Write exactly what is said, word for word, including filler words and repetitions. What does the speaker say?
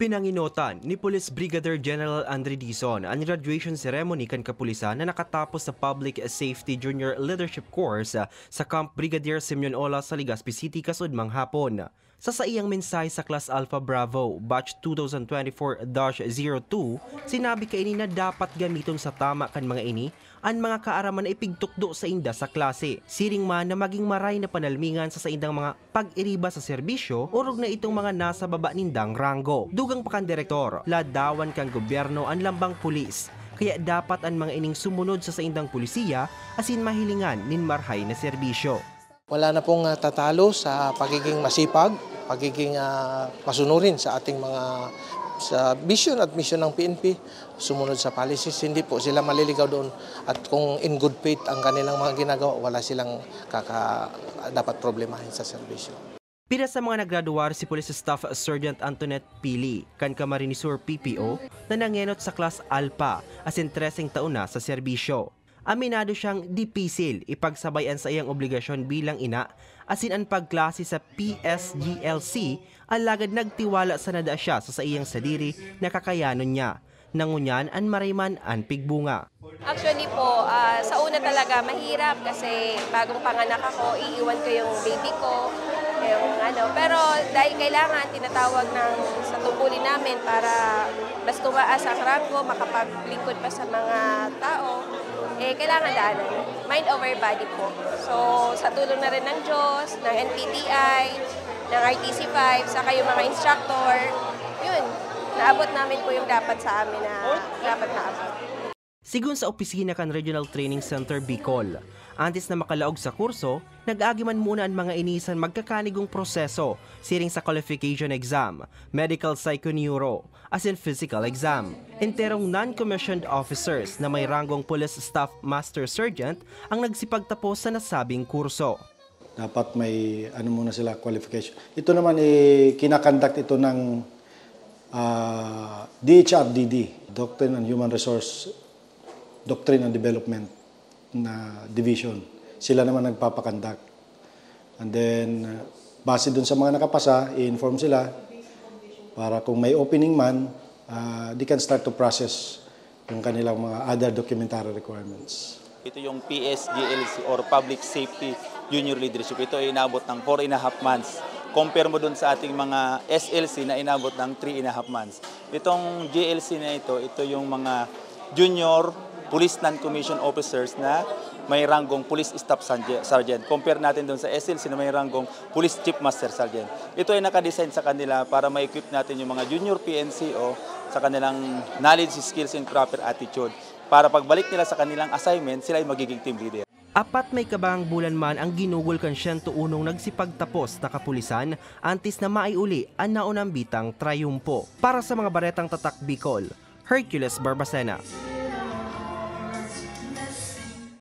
Pinangenotan ni Police Brigadier General Andre Dizon an graduation ceremony kan kapulisan na nakatapos sa Public Safety Junior Leadership Course sa Camp Brigadier Simeon Ola sa Legazpi City kasuodmang hapon. Sa saiyang mensahe sa Class Alpha Bravo, Batch two thousand twenty-four dash zero two, sinabi kaini na dapat gamiton sa tama kan mga ini an mga kaaraman na ipigtukdo sainda sa klase, siring man na maging maray na panalmingan sa saindang mga pag-iriba sa serbisyo, orog na itong mga nasa baba nindang ranggo. Dugang pa kan direktor, ladawan kan gobyerno an lambang pulis, kaya dapat an mga ining sumunod sa saindang pulisiya asin mahilingan nin marhay na serbisyo. Wala na pong ah, tatalo sa pagiging masipag, pagiging ah, masunurin sa ating mga sa vision at mission ng P N P, sumunod sa policies. Hindi po sila maliligaw doon. At kung in good faith ang kanilang mga ginagawa, wala silang kaka, dapat problemahin sa serbisyo. Pira sa mga naggraduar si Police Staff Sergeant Antoinette Pili kan Camarines Sur P P O na nangenot sa Class Alpha asin treseng taon na sa serbisyo. Aminado siyang dipisil ipagsabay an saiyang obligasyon bilang ina asin an pagklase sa P S G L C, alagad nagtiwala sana daa siya sa saiyang sadiri na kakayanon niya. Nangunyan an maray man an pigbunga. Actually po, ah, sa una talaga mahirap kasi bagong panganak ako, iiwan ko yung baby ko, yung ano. Pero dahil kailangan tinatawag ng sa tungkulin namin para mas tumaas ang ranggo, makapaglingkod pa sa mga tao, eh kailangan daanan. Mind over body po. So sa tulong na rin ng Diyos, ng N P T I, ng R T C five, saka yung mga instructor, yun, naabot namin po yung dapat sa amin na dapat maabot. Sigon sa opisina kan Regional Training Center Bicol, antes na makalaog sa kurso, nag-agi man muna an mga ini san magkakanigong proseso siring sa qualification exam, medical psychoneuro, asin physical exam. Enterong non-commissioned officers na may ranggong Police Staff Master Sergeant ang nagsipagtapos sa nasabing kurso. Dapat may ano muna sila, qualification. Ito naman, eh, kinakonduct ito ng ah, D H R D D, Doctrine and Human Resource, Doctrine and Development na division. Sila naman nagpapakonduct. And then, uh, base dun sa mga nakapasa, i-inform sila para kung may opening man, uh, they can start to process yung kanilang mga other documentary requirements. Ito yung P S G L C or Public Safety Junior Leadership. Ito ay inabot ng four and a half months. Compare mo dun sa ating mga S L C na inabot ng three and a half months. Itong G L C na ito, ito yung mga junior police non-commissioned officers na may ranggong police staff sergeant. Compare natin dun sa S L C na may ranggong police chief master sergeant. Ito ay nakadesign sa kanila para ma-equip natin yung mga junior P N C O sa kanilang knowledge, skills, and proper attitude. Para pagbalik nila sa kanilang assignment, sila ay magiging team leader. Apat may kabang bulan man ang ginugol kan siyento unong nagsipagtapos na kapulisan antes na maiuli an naunang bitang trayumpo. Para sa mga baretang tatak Bicol, Hercules Barbacena.